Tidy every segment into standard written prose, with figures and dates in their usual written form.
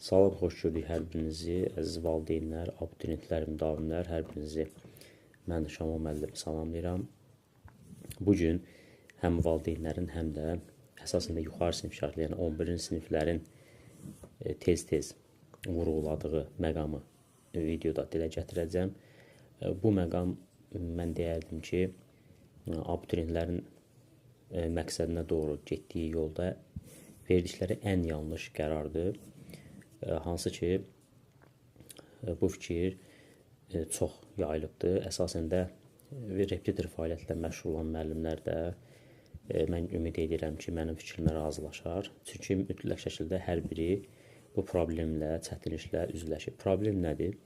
Salam, xoş gördük hər birinizi, əziz valideynlər, abituriyentlər, müdavimlər, hər birinizi mən Şamil müəllim salamlayıram. Bu gün həm valideynlərin, həm də əsasında yuxarı sinif şagirdləri, yəni 11-ci siniflərin tez-tez vurğuladığı məqamı videoda dilə gətirəcəm. Bu məqam mən deyərdim ki, abituriyentlərin məqsədinə doğru getdiyi yolda verdikləri ən yanlış qərardır. Hansı ki, bu fikir çox yayılıbdır. Əsasən də repetitor fəaliyyətlə məşğul olan müəllimlər də mən ümid edirəm ki, mənim fikrimlə razılaşar. Çünki mütləq şəkildə hər biri bu problemlə, çətinliklə üzləşir. Problem nədir?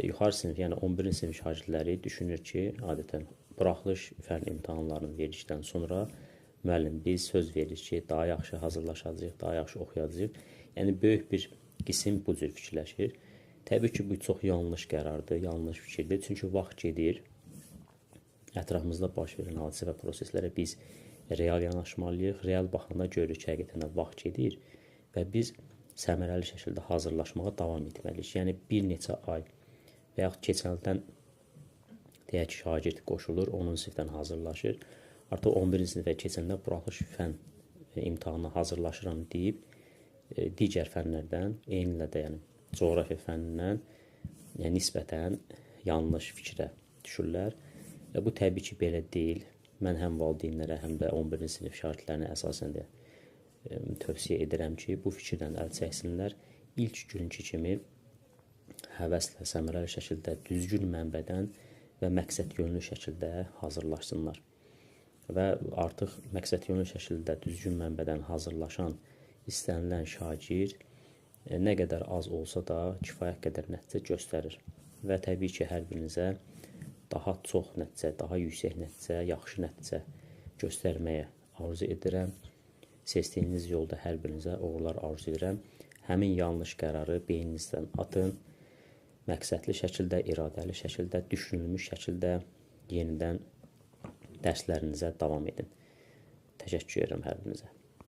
Yuxarı sinif, yəni 11-ci sinif şagirdləri düşünür ki, adətən buraxılış fənn imtahanlarını verdikdən sonra müəllim biz söz veririk ki, daha yaxşı hazırlaşacağıq, daha yaxşı oxuyacağıq. Yəni böyük bir qisim bu cür fikirləşir. Təbii ki, bu çox yanlış qərardır, yanlış fikirdir. Çünki vaxt gedir. Ətrafımızda baş verən hadisə və proseslərə biz real yanaşmalıyıq. Real baxanda görürük ki, həqiqətən də vaxt gedir və biz səmərəli şəkildə hazırlaşmağa davam etməliyik. Yəni bir neçə ay və yaxud keçən ildən deyək ki, şagird qoşulur, 10-cu sinifdən hazırlaşır. Artıq 11-ci sinifə keçəndə buraxılış fənn imtahanına hazırlaşıram deyib digər fənlərdən, eynilə də yəni coğrafiya fənnindən nisbətən yanlış fikrə düşürlər. Və bu təbii ki, belə deyil. Mən həm valideynlərə, həm də 11-ci sinif şagirdlərinə əsasən də tövsiyə edirəm ki, bu fikirdən əl çəksinlər. İlk günkü kimi həvəslə, səmərəli şəkildə, düzgün mənbədən və məqsədyönlü şəkildə hazırlaşsınlar. Və artıq məqsədyönlü şəkildə, düzgün mənbədən hazırlaşan istənilən şagird nə qədər az olsa da kifayət qədər nəticə göstərir. Və təbii ki, hər birinizə daha çox nəticə, daha yüksək nəticə, yaxşı nəticə göstərməyə arzu edirəm. Seçdiyiniz yolda hər birinizə uğurlar arzu edirəm. Həmin yanlış qərarı beyninizdən atın. Məqsədli şəkildə, iradəli şəkildə, düşünülmüş şəkildə yenidən dərslərinizə davam edin. Təşəkkür edirəm hər birinizə.